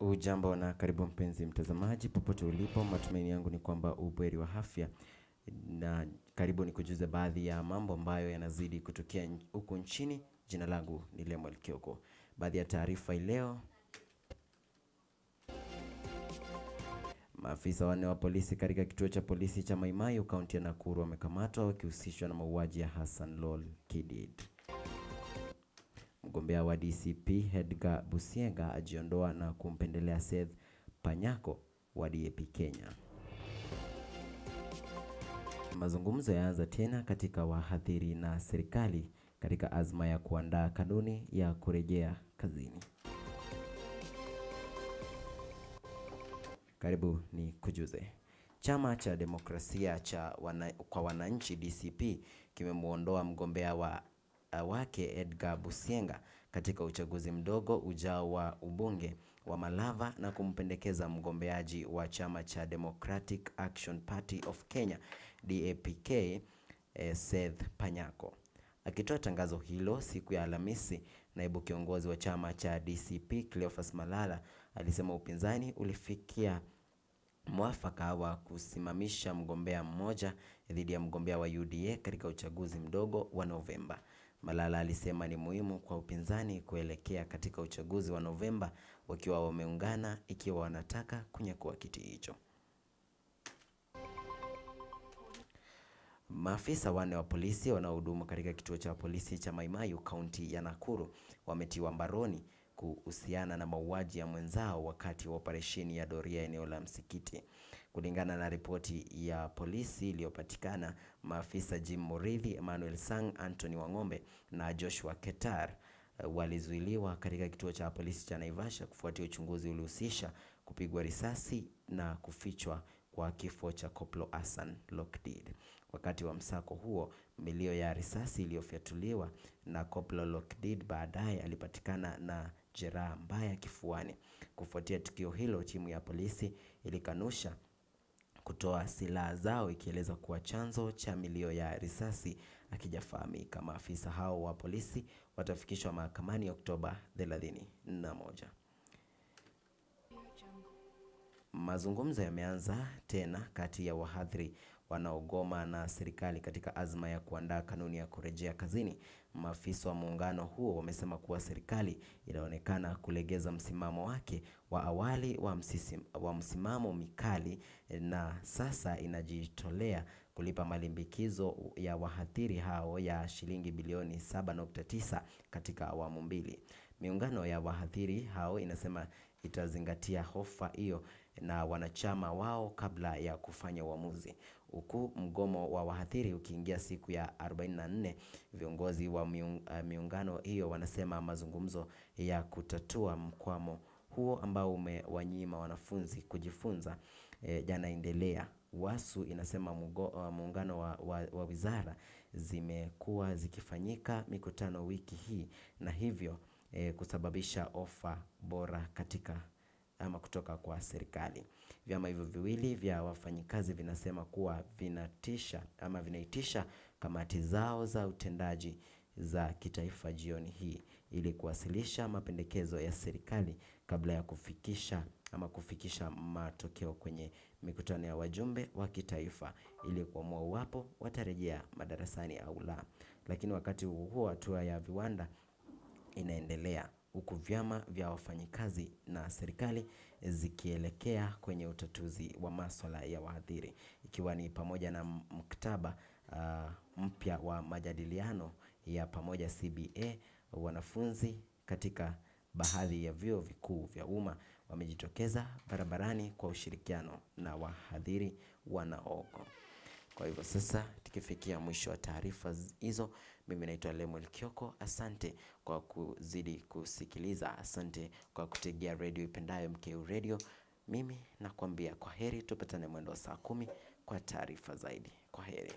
Ujambo na karibu mpenzi mtazamaji popote ulipo, matumaini yangu ni kwamba ubuheri wa afya, na karibu ni kujuza baadhi ya mambo ambayo yanazidi kutokea huku nchini. Jina langu ni Lemuel Kioko. Baadhi ya taarifa leo: maafisa wanne wa polisi katika kituo cha polisi cha Maimayu kaunti ya Nakuru wamekamatwa wakihusishwa na mauaji ya Hassan Lol Kidid. Mgombea wa DCP Edgar Busiega ajiondoa na kumpendelea Seth Panyako wa DAP Kenya. Mazungumzo yaanza tena katika wahadhiri na serikali katika azma ya kuandaa kanuni ya kurejea kazini. Karibu ni kujuze. Chama cha Demokrasia cha kwa Wananchi DCP kimemuondoa mgombea wake Edgar Busienga katika uchaguzi mdogo ujao wa ubunge wa Malava na kumpendekeza mgombeaji wa chama cha Democratic Action Party of Kenya DAPK Seth Panyako. Akitoa tangazo hilo siku ya Alhamisi, naibu kiongozi wa chama cha DCP Cleophas Malala alisema upinzani ulifikia mwafaka wa kusimamisha mgombea mmoja dhidi ya mgombea wa UDA katika uchaguzi mdogo wa Novemba. Malala alisema ni muhimu kwa upinzani kuelekea katika uchaguzi wa Novemba wakiwa wameungana ikiwa wanataka kunyakua kiti hicho. Maafisa wanne wa polisi wanaohudumu katika kituo cha polisi cha Maimayu kaunti ya Nakuru wametiwa mbaroni kuhusiana na mauaji ya mwenzao wakati wa operesheni ya doria eneo la Msikiti. Kulingana na ripoti ya polisi iliyopatikana, maafisa Jim Murithi, Emmanuel Sang, Anthony Wang'ombe na Joshua Ketar walizuiliwa katika kituo cha polisi cha Naivasha kufuatia uchunguzi uliohusisha kupigwa risasi na kufichwa kwa kifo cha Koplo Hassan Lokdid. Wakati wa msako huo, milio ya risasi iliyofyatuliwa na Koplo Lokdid baadaye alipatikana na jeraha mbaya kifuani. Kufuatia tukio hilo, timu ya polisi ilikanusha kutoa silaha zao ikieleza kuwa chanzo cha milio ya risasi hakijafahamika. Maafisa hao wa polisi watafikishwa mahakamani Oktoba 31. Mazungumzo yameanza tena kati ya wahadhiri wanaogoma na serikali katika azma ya kuandaa kanuni ya kurejea kazini. Maafisa wa muungano huo wamesema kuwa serikali inaonekana kulegeza msimamo wake wa awali wa msimamo mikali na sasa inajitolea kulipa malimbikizo ya wahadhiri hao ya shilingi bilioni 7.9 katika awamu mbili. Miungano ya wahadhiri hao inasema itazingatia hofa hiyo na wanachama wao kabla ya kufanya uamuzi. Huku mgomo wa wahadhiri ukiingia siku ya 44, viongozi wa miungano hiyo wanasema mazungumzo ya kutatua mkwamo huo ambao umewanyima wanafunzi kujifunza yanaendelea. WASU inasema muungano wa wizara zimekuwa zikifanyika mikutano wiki hii na hivyo kusababisha ofa bora katika ama kutoka kwa serikali. Vyama hivyo viwili vya wafanyikazi vinasema kuwa vinatisha ama vinaitisha kamati zao za utendaji za kitaifa jioni hii ili kuwasilisha mapendekezo ya serikali kabla ya kufikisha matokeo kwenye mikutano ya wajumbe wa kitaifa ili kuamua iwapo watarejea madarasani au la. Lakini wakati huo hatua ya viwanda inaendelea huku vyama vya wafanyikazi na serikali zikielekea kwenye utatuzi wa masuala ya wahadhiri, ikiwa ni pamoja na mkataba mpya wa majadiliano ya pamoja CBA. Wanafunzi katika baadhi ya vyuo vikuu vya umma wamejitokeza barabarani kwa ushirikiano na wahadhiri wanaogo. Kwa hivyo sasa tukifikia mwisho wa taarifa hizo, mimi naitwa Lemuel Kioko. Asante kwa kuzidi kusikiliza, asante kwa kutegea radio ipendayo MKU Radio. Mimi nakwambia kwa heri, tupatane mwendo wa saa 10 kwa taarifa zaidi. Kwa heri.